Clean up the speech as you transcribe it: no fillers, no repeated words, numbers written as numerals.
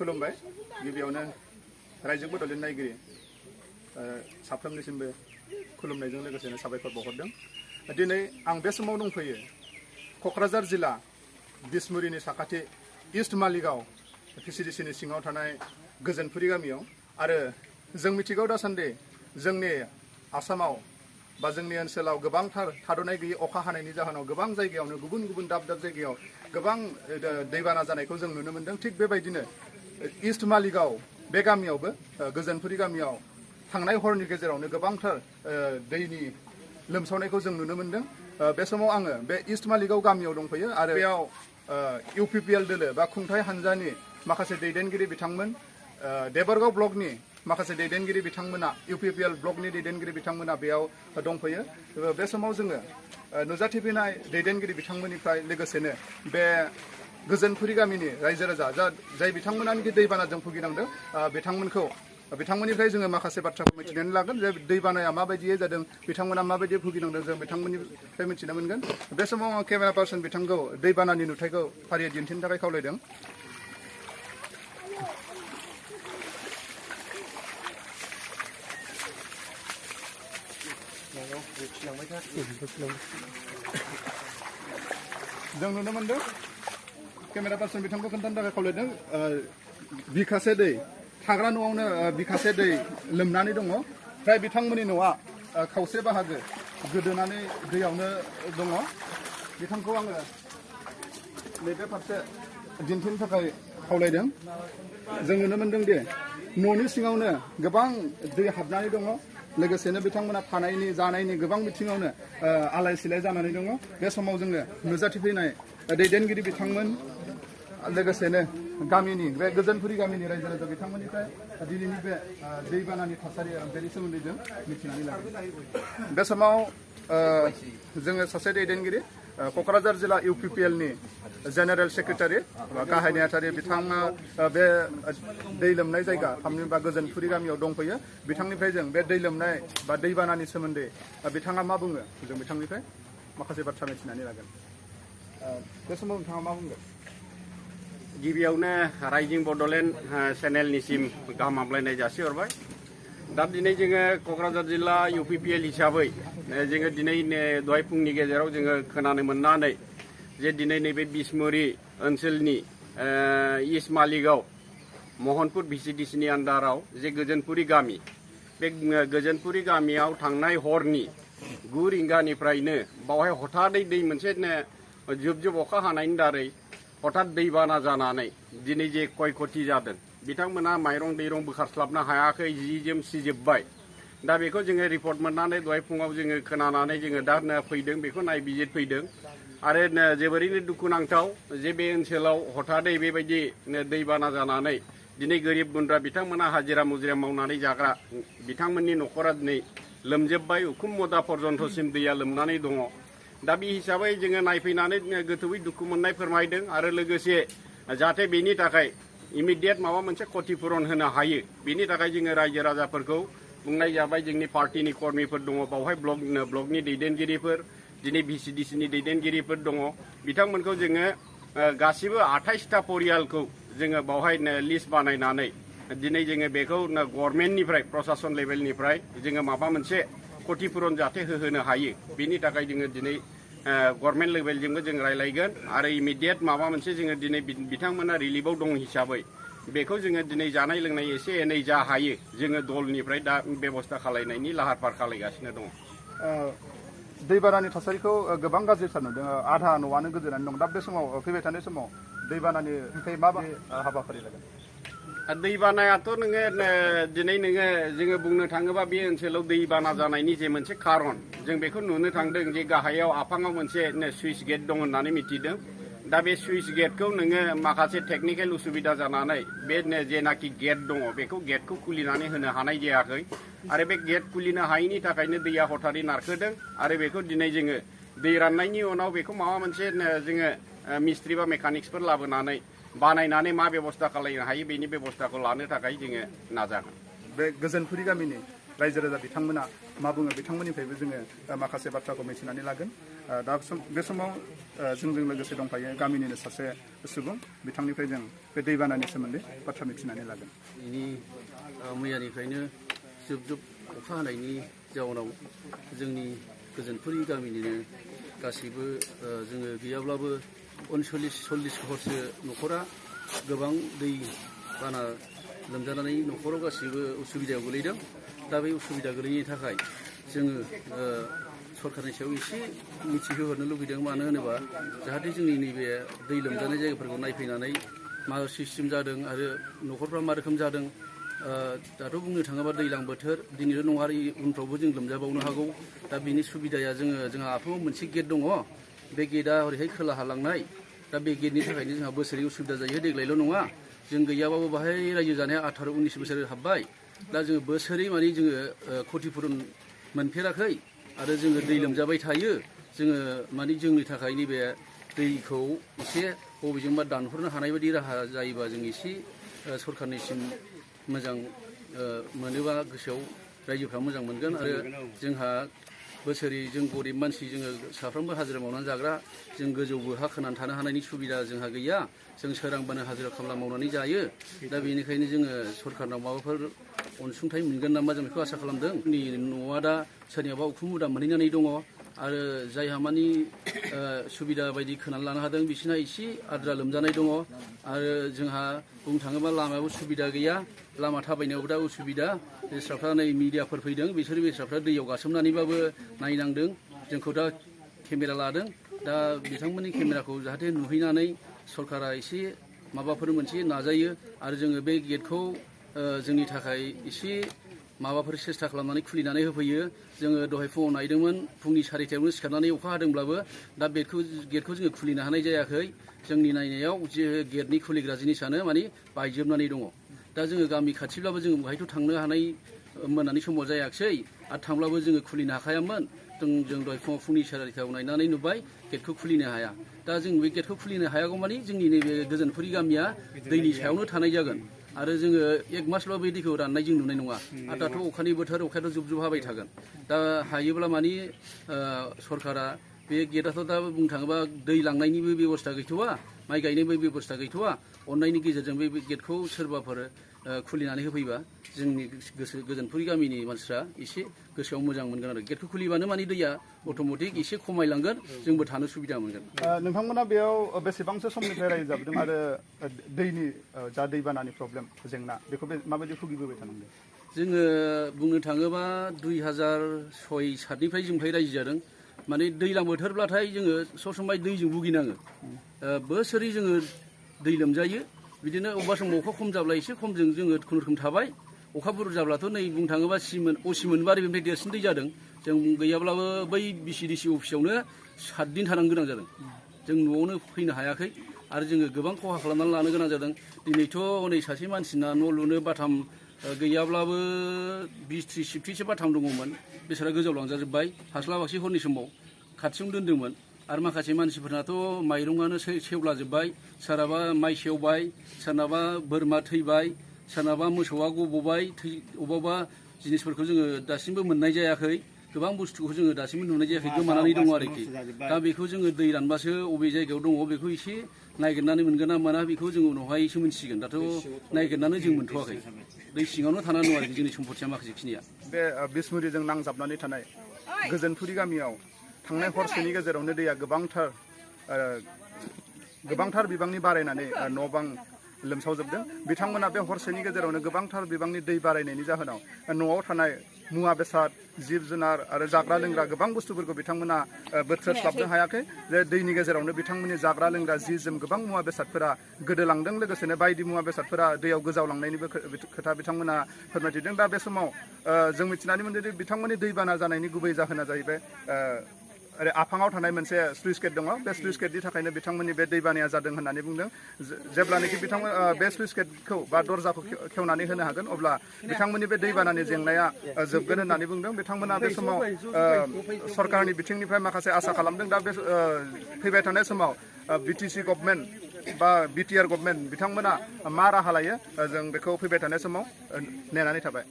खुलुमबाय गिबियावनो रायजो बड'लेण्ड नायगिरि साफ्रोमनिसिमबो खुलुमनायजों लोगोसेनो साबायखर बावहरदों। दिनै आं बे समाव दंफैयो क'क्राझार जिल्ला बिसमुरिनि साखाथि इस्ट मालिगाव PCDCनि सिङाव थानाय गोजोनपुरि गामियाव आरो जों मिथिगौ दासान्दि जोंनि आसामाव बा जोंनि ओनसोलाव गोबांथार थाद'नाय गैयै अखा हानायनि जाहोनाव गोबां जायगायावनो गुबुन गुबुन दाब दाब जायगायाव गोबां दैबाना जानायखौ जों नुनो मोन्दों। थिग बेबायदिनो इस्ट मालिगाव बे गामियावबो गोजोनपुरि गामियाव थांनाय हरनि गेजेरावनो गोबांथार दैनि लोमसावनायखौ जों नुनो मोन्दों। बे समाव आङो बे इस्ट मालिगाव गामियाव दंफैयो आरो बेयाव UPPL दोलो बा खुंथाय हानजानि माखासे दैदेनगिरि बिथांमोन, देबरगाव ब्लकनि माखासे दैदेनगिरि बिथांमोना UPPL ब्लकनि दैदेनगिरि बिथांमोना बेयाव दंफैयो। बे समाव जोङो नुजाथिफैनाय दैदेनगिरि बिथांमोननिफ्राय लोगोसेनो बे गोजोनपुरि गामिनि रायजो राजा जाय बिथांमोनानोखि दैबानाजों भुगिनांदों बिथांमोननिफ्राय जोङो माखासे बाथ्राखौ मिथिनानै लागोन जे दैबानाया माबायदियै जादों, बिथांमोना माबायदि भुगिनांदों, जों बिथांमोननिफ्राय मिथिनो मोनगोन। बे समाव आं केमेरा पार्सन बिथांखौ दैबानानि नुथायखौ फारियै दिन्थिनो थाखाय खावलायदों। जों नुनो मोनदों केमेरा पार्सन बिथांखौ खोन्थानो थाखाय खावलायदों बिखासे दै थाग्रा न'आवनो बिखासे दै लोमनानै दङ। फ्राय बिथांमोननि न'आ खावसे बाहागो गोदोनानै दैयावनो दङ। बिथांखौ आङो नैबे फारसे दिन्थिनो थाखाय खावलायदों। जों नुनो मोन्दों दि न'नि सिङावनो गोबां दै हाबनानै दङ। लोगोसेनो बिथांमोना थानायनि जानायनि गोबां बिथिङावनो आलाय सिलाय जानानै दङ। बे समाव जोङो नुजाथिफैनाय दैदेनगिरि बिथांमोन लोगोसेनो गामिनि बे गोजोनपुरि गामिनि रायजो राजा बिथांमोननिफ्राय दिनैनि बे दैबानानि थासारि बेनि सोमोन्दै जों मिथिनानै लागोन। बे समाव जोङो सासे दैदेनगिरि क'क्राझार जिल्ला UPPLनि जेनेरेल सेक्रेटारि गाहाय नेहाथारि बिथाङा बे दै लोमनाय जायगा थामहिनबा गोजोनपुरि गामियाव दंफैयो। बिथांनिफ्राय जों बे दै लोमनाय बा दैबानानि सोमोन्दै बिथाङा मा बुङो जों बिथांनिफ्राय माखासे बाथ्रा मिथिनानै लागोन। बे समाव नोंथाङा मा बुंगोन? गिबियावनो राइजिं बड'लेण्ड चेनेलनिसिम गाहाम हामलायनाय जासिहरबाय। दा दिनै जोङो क'क्राझार जिल्ला UPPL हिसाबै जोङो दिनै दहाय फुंनि गेजेराव जोङो खोनानो मोननानै जे दिनै नैबे बिसमुरि ओनसोलनि इस्ट मालिगाव महनपुर PCDCनि आन्दाराव जे गोजोनपुरि गामि, बे गोजोनपुरि गामियाव थांनाय हरनि 9 रिंगानिफ्रायनो बावहाय हथादै दै मोनसे जुब जुब अखा हानायनि दारै हठात दैबाना जानानै दिनै जे खयखथि जादों, बिथांमोना माइरं दैरं बोखारस्लाबनो हायाखै, जि जोम सिजोब्बाय। दा बेखौ जोङो रिपर्ट मोननानै दहाय फुङाव जोङो खोनानानै जोङो दा फैदों, बेखौ नायबिजिरफैदों। आरो जोबोरैनो दुखुनांथाव जे बे ओनसोलाव हठादै बेबायदि दैबाना जानानै दिनै गोरिब गुन्द्रा बिथांमोना हाजिरा मुजिरा मावनानै जाग्रा बिथांमोननि न'खरा दिनै लोमजोब्बाय। उखुम मुदा पर्यन्तसिम दैया लोमनानै दङ। दा बे हिसाबै जोङो नायफैनानै गोथौयै दुखु मोननाय फोरमायदों आरो लोगोसे जाहाथे बेनि थाखाय इमिडियेट माबा मोनसे क्षतिपुरन होनो हायो, बेनि थाखाय जोङो रायजो राजाफोरखौ बुंनाय जाबाय। जोंनि पार्टिनि कर्मिफोर दङ बावहाय, ब्लकनि दैदेनगिरिफोर, दिनै PCDCनि दैदेनगिरिफोर दङ। बिथांमोनखौ जोङो गासिबो 28टा परियालखौ जोङो बावहाय लिस्ट बानायनानै दिनै जोङो बेखौ गभर्नमेन्टनिफ्राय प्रशासन लेभेलनिफ्राय जोङो माबा मोनसे क्षतिपुरन जाहाथे होहोनो हायो, बेनि थाखाय जोङो दिनै गभर्नमेन्ट लेभेलजोंबो जों रायलायगोन आरो इमिडियेट माबा मोनसे जोङो दिनै बिथांमोना रिलिफआव दं हिसाबै बेखौ जोङो दिनै जानाय लोंनाय एसे एनै जा हायो जोङो दलनिफ्राय दा बेबस्था खालायनायनि लाहार फाहार खालायगासिनो दङ। दैबानानि थासारिखौ गोबां गाज्रिथार नुदों। आधा न'आनो गोदोनानै दं। दा बे समाव फैबाय थानाय समाव दैबानानि थाखाय माबायदि हाबाफारि लागोन? दैबानायाथ' दिनै जोङो बुंनो थाङोबा बे ओनसोलाव दैबाना जानायनि जे मोनसे खारन जों बेखौ नुनो थांदों जे गाहायाव आफाङाव मोनसे सुइस गेट दं होननानै मिथिदों। दा बे सुइस गेटखौ माखासे टेकनिकेल उसुबिदा जानानै बे जेनाखि गेट दङ बेखौ गेटखौ खुलिनानै होनो हानाय जायाखै आरो बे गेट खुलिनो हायैनि थाखायनो दैया हथारै नारखोदों आरो बेखौ दिनै जोङो दै राननायनि उनाव बेखौ माबा मोनसे जोङो मिस्ट्रि बा मेकानिक्सफोर लाबोनानै बानायनानै मा बेबस्था खालायनो हायो बेनि बेबस्थाखौ लानो थाखाय जोङो नाजागोन। बे गोजोनपुरि गामिनि रायजो राजा बिथांमोना मा बुङो बिथांमोननिफ्रायबो जोङो माखासे बाथ्राखौ मिथिनानै लागोन। दा बे समाव जोंजों लोगोसे दंफायो गामिनिनो सासे सुबुं बिथांनिफ्राय जों बे दैबानानि सोमोन्दै बाथ्रा मिथिनानै लागोन। बेनि मैयानिफ्रायनो जुब जुब अखा हानायनि जाउनाव जोंनि गोजोनपुरि गामिनिनो गासैबो जोङो गैयाब्लाबो 39-40 घरसो न'खरा गोबां दै बाना लोमजानानै न'खराव गासैबो उसुबिदायाव गोलैदों। दा बे उसुबिदा गोलैनायनि थाखाय जोङो सरकारनि सायाव एसे मिथिहोहरनो लुबैदों। मानो होनोबा जाहाथे जोंनि नैबे दै लोमजानाय जायगाफोरखौ नायफैनानै मा सिस्टेम जादों आरो न'खरफ्रा मा रोखोम जादों। दाथ' बुंनो थाङोबा दैज्लां बोथोर दिनैल' नङा उनफ्रावबो जों लोमजाबावनो हागौ। दा बेनि सुबिदाया जोंहा आफाङाव मोनसे गेट दङ। बे गेटआ ओरैहाय खोलाहा लांनाय। दा बे गेटनि थाखायनो जोंहा बोसोरै उसुबिदा जायो। देग्लायल' नङा, जों गैयाबाबो बाहाय रायजो जानाया 18-19 बोसोर हाबबाय। दा जोङो बोसोरै माने जोङो क्षतिपुरन मोनफेराखै आरो जोङो दै लोमजाबाय थायो। जोङो माने जोंनि थाखाय नैबे दैखौ एसे बबेजोंबा दानहरनो हानाय बायदि राहा जायोबा जों एसे सरकारनिसिम मोजां मोनोबा गोसोआव रायजोफ्रा मोजां मोनगोन। आरो जोंहा बोसोरै जों गरिब मानसि, जोङो साफ्रोमबो हाजिरा मावनानै जाग्रा, जों गोजौबो हा खोनानै थानो हानायनि सुबिदा जोंहा गैया। जों सोरांबानो हाजिरा खामला मावनानै जायो। दा बेनिखायनो जोङो सरकारनाव माबाफोर अनसुंथाइ मोनगोन नामा जों बेखौ आसा खालामदों। जोंनि न'आ दा सोरनियाबा उखुम मुदा मोनहैनानै दङ आरो जायहा मानि सुबिदा बायदि खोनानै लानो हादों बिसोरना एसे आद्रा लोमजानाय दङ। आरो जोंहा बुंनो थाङोबा लामायावबो सुबिदा गैया, लामा थाबायनायावबो दा उसुबिदा। बेस्राफ्रा नै मिडियाफोर फैदों, बिसोर बेस्राफ्रा दैयाव गासोमनानैबाबो नायनांदों, जोंखौ दा केमेरा लादों। दा बिथांमोननि केमेराखौ जाहाथे नुहैनानै सरकारा एसे माबाफोर मोनसे नाजायो आरो जोङो बे गेटखौ जोंनि थाखाय एसे माबाफोर सेस्था खालामनानै खुलिनानै होफैयो। जोङो दहाय फुङाव नायदोंमोन, फुंनि 4टायावनो सिखारनानै अखा हादोंब्लाबो दा गेटखौ जोङो खुलिनो हानाय जायाखै। जोंनि नायनायाव जे गेटनि खुलिग्रा जिनिसानो माने बायजोबनानै दङ। दा जोङो गामि खाथिब्लाबो जोङो बहायथ' थांनो हानाय मोनानि समाव जायाखिसै आरो थांब्लाबो जोङो खुलिनो हाखायामोन। जों दहाय फुङाव फुंनि 4टायाव नायनानै नुबाय गेटखौ खुलिनो हाया। दा जों बे गेटखौ खुलिनो हायागौ मानि जोंनि नैबे गोजोनपुरि गामिया दैनि सायावनो थानाय जागोन। आरो जोङो 1 मासल' बे दैखौ राननाय जों नुनाय नङा। आरो दाथ' अखानि बोथोर, अखायाथ' जुब जुब हाबाय थागोन। दा हायोब्ला मानि सरकारा बे गेटआथ' दा बुंनो थाङोबा दै लांनायनिबो बेबस्था गैथ'वा, माइ गायनायनिबो बेबस्था गैथ'वा। अननायनि गेजेरजों बे गेटखौ सोरबाफोर खुलिनानै होफैबा जोंनि गोजोनपुरि गामिनि मानसिफ्रा एसे गोसोआव मोजां मोनगोन। आरो गेटखौ खुलिबानो मानि दैया अट'मेटिक एसे खमायलांगोन, जोंबो थानो सुबिदा मोनगोन। नोंथांमोना बेयाव बेसेबांसो समनिफ्राय रायजो जाबोदों आरो दैनि जा दैबानानि प्रब्लेम जेंना बेखौ माबायदि भुगिबोबाय थानांदों? जोङो बुंनो थाङोबा 2006-07निफ्राय जों रायजो जादों। माने दैज्लां बोथोरब्लाथाय जोङो सब समाय दैजों भुगिनाङो। बोसोरै जोङो दै लोमजायो। बिदिनो अबेबा समाव अखा खम जाब्ला एसे खमजों जोङो खुनुरुखुम थाबाय। अखा बुरजा जाब्लाथ' नै बुंनो थाङोबा असिमोन बेनिफ्राय देरसिन दै जादों। जों गैयाब्लाबो बै BCDC अफिसावनो 7 दिन थानांनो गोनां जादों। जों न'आवनो फैनो हायाखै आरो जोङो गोबां खहा खालामनानै लानो गोनां जादों। दिनैथ' हनै सासे मानसिना न' लुनो बाथाम गैयाब्लाबो 20-30 सिफटिसो बाथाम दङमोन। बेसारा गोजाव लांजाजोब्बाय, हास्लाबाखै हरनि समाव खाथियावनो दोन्दोंमोन। आरो माखासे मानसिफोरनाथ' माइरंआनो सेवलाजोब्बाय, सोरहाबा माइ सेवबाय, सोरनाबा बोरमा थैबाय, सोरनाबा मोसौआ गब'बाय, अबावबा जिनिसफोरखौ जोङो दासिमबो मोननाय जायाखै। गोबां बुस्थुखौ जोङो दासिमबो नुनाय जायाखै, गोमानानै दङ आरोखि। दा बेखौ जोङो दै रानबासो अबे जायगायाव दङ बेखौ एसे नागिरनानै मोनगोन ना मोना बेखौ जोङो उनावहायसो मिथिसिगोन। दाथ' नागिरनानै जों मोनथ'वाखै। दै सिङावनो थानानै दं आरोखि जोंनि सम्पथिया माखासे खिनिया। बे बिसमुरिजों नांजाबनानै थानाय गोजोनपुरि गामियाव थांनाय हरसेनि गेजेरावनो दैया गोबांथार बिबांनि बारायनानै न' बां लोमसावजोबदों। बिथांमोना बे हरसेनि गेजेरावनो गोबांथार बिबांनि दै बारायनायनि जाहोनाव न'आव थानाय मुवा बेसाद, जिब जुनार आरो जाग्रा लोंग्रा गोबां बुस्थुफोरखौ बिथांमोना बोथ्रोदस्लाबनो हायाखै। जे दैनि गेजेरावनो बिथांमोननि जाग्रा लोंग्रा जि जोम गोबां मुवा बेसादफोरा गोदोलांदों। लोगोसेनो बायदि मुवा बेसादफोरा दैयाव गोजावलांनायनिबो खोथा बिथांमोना फोरमायथिदों। दा बे समाव जों मिथिनानै मोनदों दि बिथांमोननि दैबाना जानायनि गुबै जाहोना जाहैबाय ओरै आफाङाव थानाय मोनसे स्लुइस गेट दङ। बे स्लुइस गेटनि थाखायनो बिथांमोननि बे दैबानाया जादों होननानै बुंदों। जेब्लानोखि बिथांमोन बे स्लुइस गेटखौ बा दरजाखौ खेवनानै होनो हागोन अब्ला बिथांमोननि बे दैबानानि जेंनाया जोबगोन होननानै बुंदों। बिथांमोना बे समाव सरकारनि बिथिंनिफ्राय माखासे आसा खालामदों। दा बे फैबाय थानाय समाव BTC गभर्नमेन्ट बा BTR गभर्नमेन्ट बिथांमोना मा राहा लायो जों बेखौ फैबाय थानाय समाव नेनानै थाबाय।